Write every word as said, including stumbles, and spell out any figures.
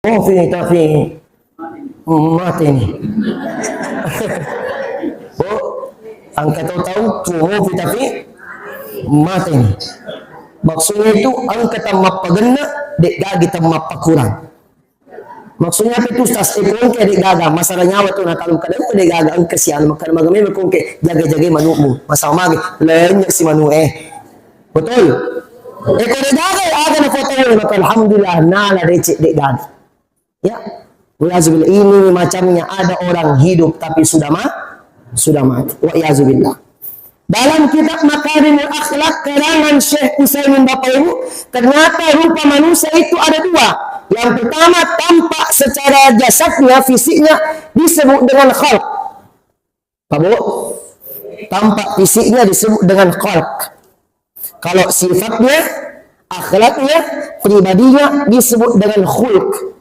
Mofi tapi mate ni. Oh, engka tau-tau tu mofi tapi mate ni. Maksudnya itu engka tau mappagenna, de' gaga tau mappakurang. Maksudnya apa itu, Ustaz? Eh, ko engka de' gaga, masalah nyawa tu, nah, kalau kada engka de' gaga, engka si anu, maka maga memang ko engka jaga-jaga manu'mu. Masalah magi, lenyek si manu, eh. Betul? Eh, ko de' gaga, aga na foto, maka alhamdulillah, nala decek de' gaga. Ya. Wal'iyazubillah, ini macamnya, ada orang hidup tapi sudah ma-, sudah mati. Wal'iyazubillah. Dalam kitab Makarimul Akhlak karangan Syekh Utsaimin, Bapak Ibu, ternyata rupa manusia itu ada dua. Yang pertama, tampak secara jasadnya, fisiknya disebut dengan khalq. Pak Bu, tampak fisiknya disebut dengan khalq. Kalau sifatnya, akhlaknya, pribadinya disebut dengan khulq.